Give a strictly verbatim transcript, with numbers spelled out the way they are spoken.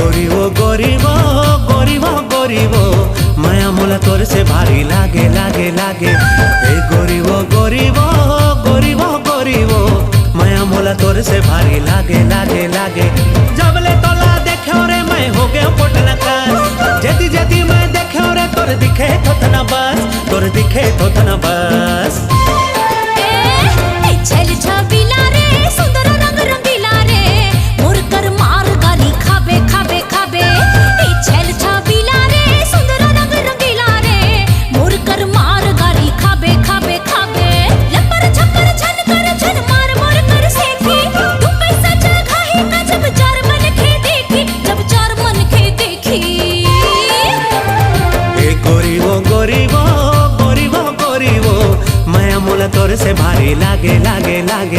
गोरी वो, गोरी वो, गोरी वो, गोरी वो, मया मोला तोर से भारी लागे, लागे, लागे। ए गोरी वो, गोरी वो, गोरी वो, गोरी वो, मया मोला तोर से भारी लागे, लागे, लागे। जब ले तोला देखे रे, मैं हो गया पोटना का। जेती जेती मैं देखे रे, तोर दिखे थोथना बस, तोर दिखे थोथना बस।